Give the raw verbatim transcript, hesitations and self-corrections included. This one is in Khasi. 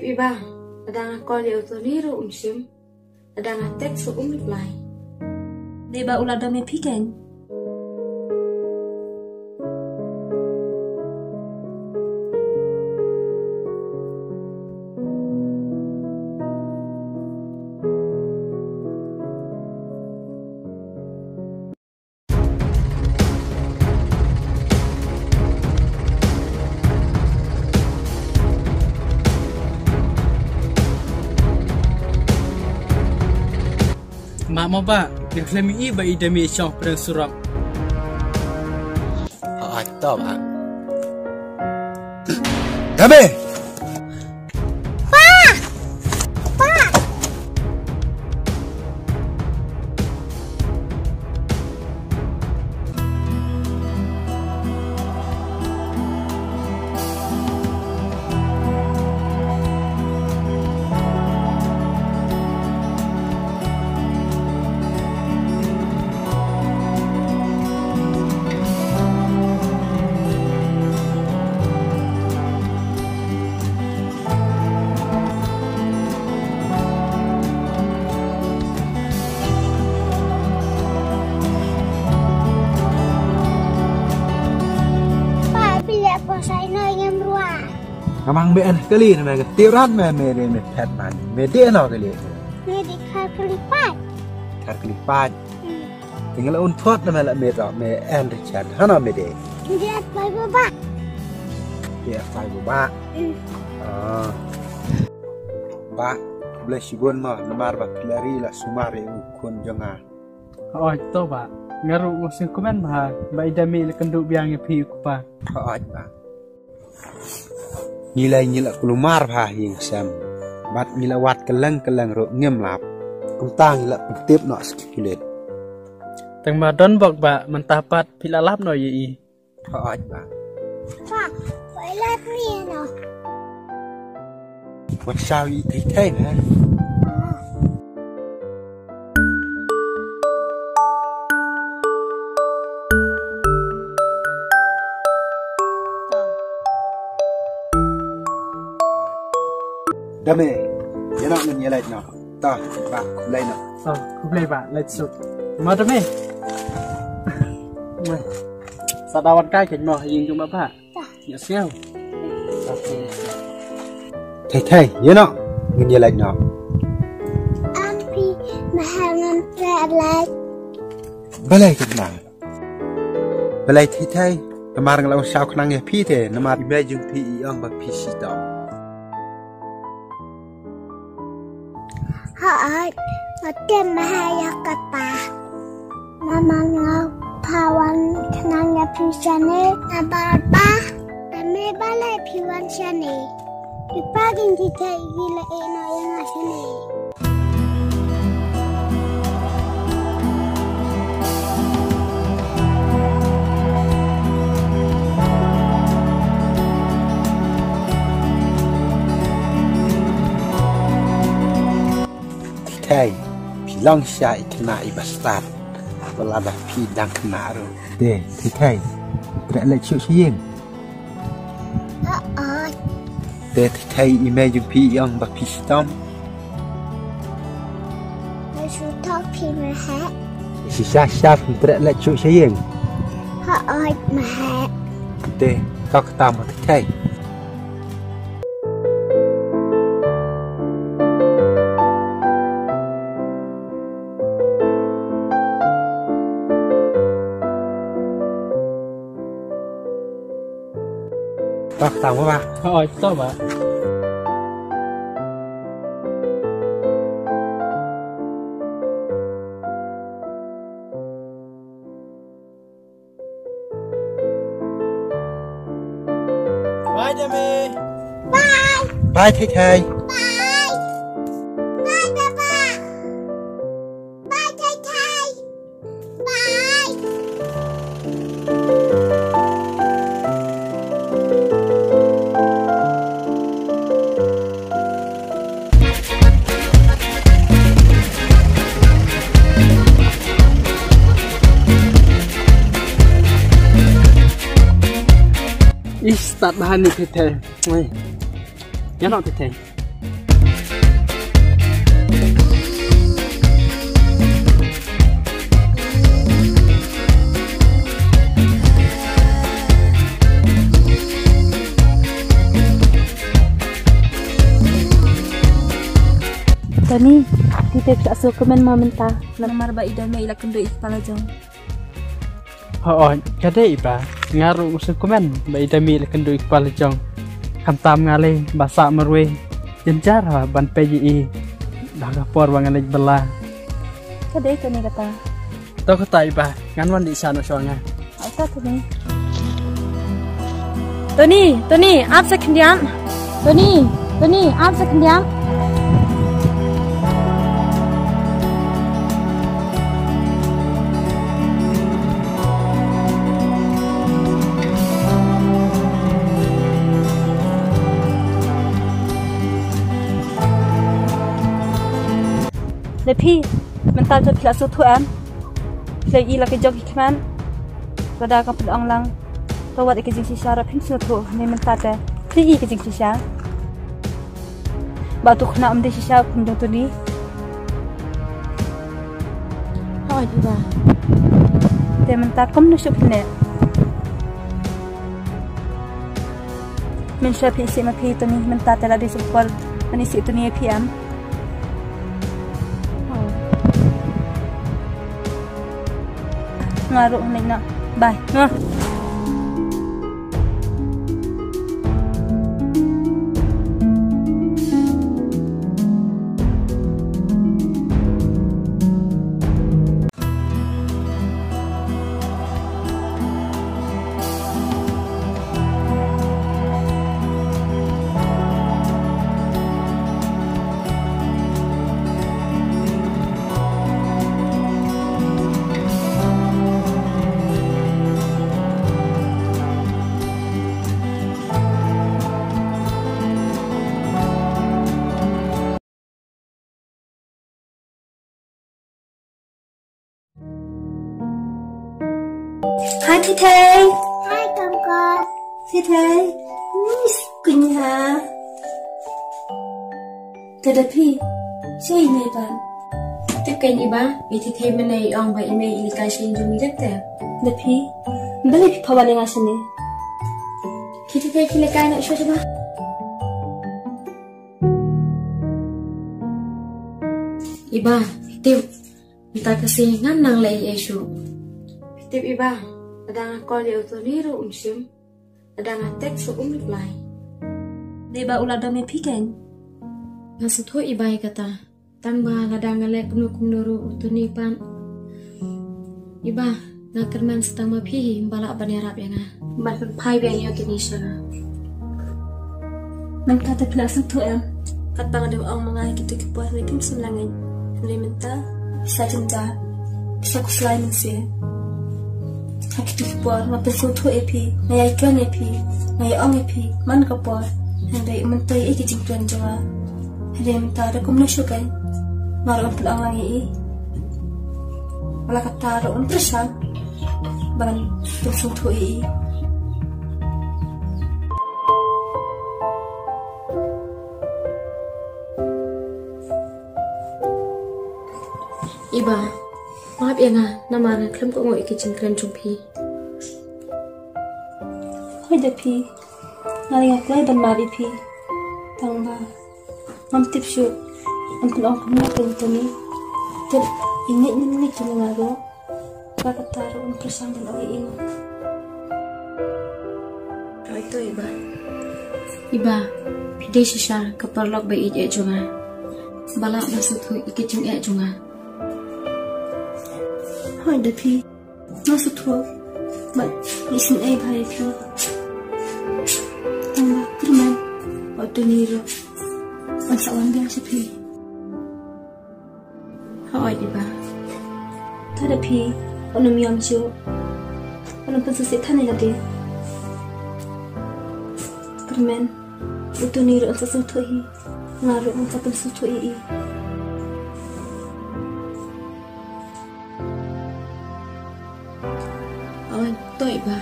Phi ba, lada nga call ïa u Tony ruh um shim, lada nga text ruh um reply. Dei ba u la dom ïa phi kein. Mah mo ba, nga khlem ïohi ba i Dame i shong pdeng surok. Hooid to ba. Dame! Pa! Pa! Pa, phi leh pos ai noh ïa nga mrua. Nga mang be en kali na me, nga tip rat me, me de me phet man. Me de no kali. Me de khar kali pat. Khar kali pat. Hmm. Te nga la un thot na me la me ro, me en ri chan. Hano me de? Me de at pai ba ba. De at pai ba ba. Hmm. Ah. Ba, khublei shibun mo, namar ba phi la ri la sumar ïa u khun jong nga. Hooid to ba. Nga ruh nga sngewkmen bha ba i Dame i la kynduh biang ïa phi u kpa. Hooid ba. Ngi lai ngi la kulmar bha ïing sem. Bad ngi la wad kylleng kylleng ruh ngim lap. Kumta ngi la pyntip noh sa ki pulit. Tang ba don bok ba mynta pat phi la lap noh ïa i. Hooid ba. Pa, poi lap ri noh. Wat shaw i thei thei na. Dame, ïa noh ngin ïa leit noh. Ta, ba, leit noh. Ta, khublei ba, leit suk. Ma Dame. Sa da wan kai keiñ mo, ïing jong ba ba. Ïa siaw. Thei thei, ïa noh. Ngin ïa leit noh. Am phi, ma ha ngam treh leit. Balei keiñ ma? Balei thei thei? Namar nga la wan shaw khnang ïa phi te, namar i mei jong phi i ong ba phi shitom. Hooid, nga tip ma ha ïa kata. Namar nga pha wan khnang ïa phi shane, namar ba, tang me balei phi wan shane. Ki pa kin ki thei ki la ïeh noh ïa nga shane. Thei thei, phi long sha i khynnah i bastad. Wat la ba phi dang khynnah ruh. Te, thei thei, treh leit shuh sha ïing. Hooid. Te thei thei, i mei jong phi i ong ba phi shitom. Nga shu thok phi ma heh. Shisha shisha, treh leit shuh sha ïing. Hooid ma heh. Te, to kata mo thei thei. Bak tang ba. Hooid, to ba. Bye, Dame. Bye. Bye, Thei Thei. Bye. Bye, Baba. Bye, Thei Thei. Bye. Ih, stad bha ni Thei Thei. Oi. Ïa noh Thei Thei. Tony, phi te phi la sngewkmen mo mynta namar ba i da mei i la kynduh ïa i kpa la jong? Hooid, ka dei Iba. Nga ruh nga sngewkmen ba i da mei i la kynduh ïa i kpa la jong. Khamtam nga lei ba sah marwei. Jynjar ha ban peit ïa i da ka por ba nga leit bylla. Ka dei Tony kata. To kata Iba, ngan wan dih sha noh shuwa nga. Ata Tony. Tony, Tony, ap sa khyndiat. Tony, Tony, ap sa khyndiat. Le phi, mynta jot phi la sngewthuh em? Phi la i la ka jong ki khmat. Lada ka pynong lang, to wat ïa ka jingshisha, ruh phim sngewthuh ne mynta te. Phi i ka jingshisha. Ba tu khynnah um dei shisha kum jong Tony. Hooid Iba. Te mynta kumno shuh phin leh? Mynshuwa phi isih ma phi Tony, mynta te la dei shu por ban isih Tony ïa phi em. Nga ruh nga leit noh. Bye. Nga. Hi Thithei. Hi Kongkot. Thithei. Miss kunya. Te da phi, shaei i mei pat? Tip kein Iba, i Thithei mynne i ong ba i mei i leit kai sha ïing jong i dep te. Da phi, balei phi phah wan ïa nga shane? Ki Thithei ki leit kai noh shuwa shuwa. Iba, tip, mynta ka sngi ngam nang leh ei ei shuh. Tip Iba, lada nga call ïa u Tony ruh um shim. Lada nga text ruh um reply. Dei ba u la dom ïa phi kein. Nga sngewthuh Iba ïa kata. Tang ba lada nga leh kumno kumno ruh u Tony pat. Iba, nga kyrmen sa tang ma phi hi, ym ba lah ban ïarap ïa nga. Ban pynphai biang ïa u Tony sha nga. Mynta te phi la sngewthuh em? Katba nga dang ong ma nga ha kito ki por, hynrei phim shym la ngeit. Hynrei mynta phi sa jynjar, phi sa khuslai mynsiem. Ha kito ki por nga pynsngewthuh ïa phi, nga ïai kren ïa phi, nga ïai ong ïa phi man ka por. Hynrei mynta ïa ki jingkren jong nga. Hynrei mynta da kumno shuh kein, nga ruh ngam pynlong lang ïa i. Wat la katta ruh ngam pyrshang ban pynsngewthuh ïa i. Iba, map ïa nga namar nga khlem kohnguh ïa ki jingkren jong phi. Hooid da phi, nga lei nga kloi ban map ïa phi. Tang ba ngam tip shuh ban pynlong kumno kein Tony. Tip, i ngeit ne ym ngeit jong nga ruh. Wat la katta ruh ngam pyrshang ban ong ïa i. Hooid to Iba. Iba, phi dei shisha ka paralok ba ïeit eh jong nga. Ba lah ban sngewthuh ïa ki jingeh jong nga. Hooid da phi. Nga sngewthuh bad nga isynei bha ïa phi. Tang ba kyrmen, wat u Tony ruh un sa wan biang sha phi. Hooid Iba. Te da phi, wat nym ïam shuh. Wat nym pynsngewsih than ïa lade. Kyrmen, u Tony ruh un sa sngewthuh hi. Nga ruh ngan sa pynsngewthuh ïa i. Hooid to Iba.